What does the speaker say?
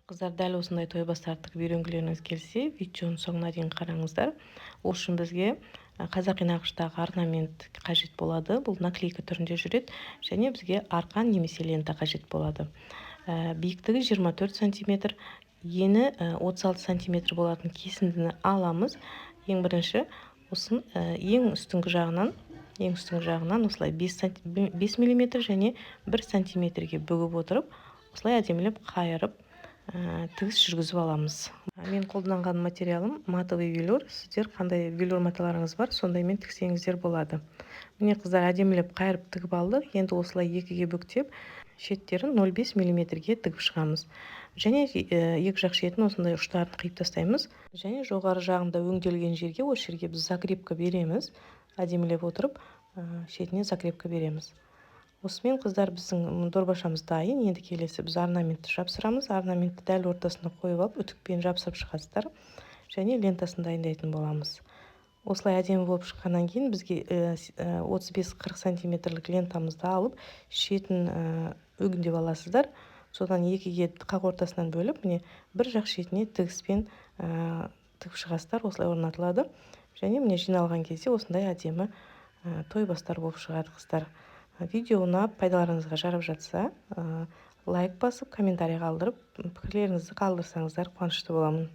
Қыздар, дәл осындай тойбастарды тігіп үйренгілеріңіз келсе, видеоның соңына дейін қараңыздар. Ол үшін бізге қазақи нақыштағы орнамент қажет болады. Бұл наклейка түрінде жүреді және бізге арқан немесе лента қажет болады. Биіктігі 24 сантиметр, ені 36 сантиметр болатын кесіндіні аламыз. Ең бірінші осын ең үстіңгі жағынан осылай 5 миллиметр және 1 сантиметрге бүгіп отырып, осылай әдемілеп қайырып, тігіс жүргізіп аламыз. Мен қолданған материалым матовый велюр. Сіздер қандай велюр маталарыңыз бар, сондаймен тіксеңіздер болады. Міне, қыздар, әдемілеп қайырып тігіп алдық. Енді осылай екіге бүктеп, шеттерін 0,5 миллиметрге тігіп шығамыз және екі жақ шетін осындай ұштарын қиып тастаймыз. Және жоғары жағында өңделген жерге, осы жерге біз закрепка береміз. Әдемілеп отырып, шетіне закрепка береміз. Осымен, қыздар, біздің дорбашамыз дайын. Енді келесі біз орнаментті жапсырамыз. Орнаментті дәл ортасына қойып алып, үтікпен жапсырып шығасыздар және лентасын дайындайтын боламыз. Осылай әдемі болып шыққаннан кейін бізге 35-40 сантиметрлік лентамызды алып, шетін үгіндеп аласыздар. Содан екіге қақ ортасынан бөліп, міне, бір жақ шетіне тігіспен тігіп шығасыздар. Осылай орнатылады және, міне, жиналған кезде осындай әдемі тойбастар болып шығады. Қыздар, видео ұнап, пайдаларыңызға жарап жатса, лайк басып, комментарий қалдырып, пікірлеріңізді қалдырсаңыздар, қуанышты боламын.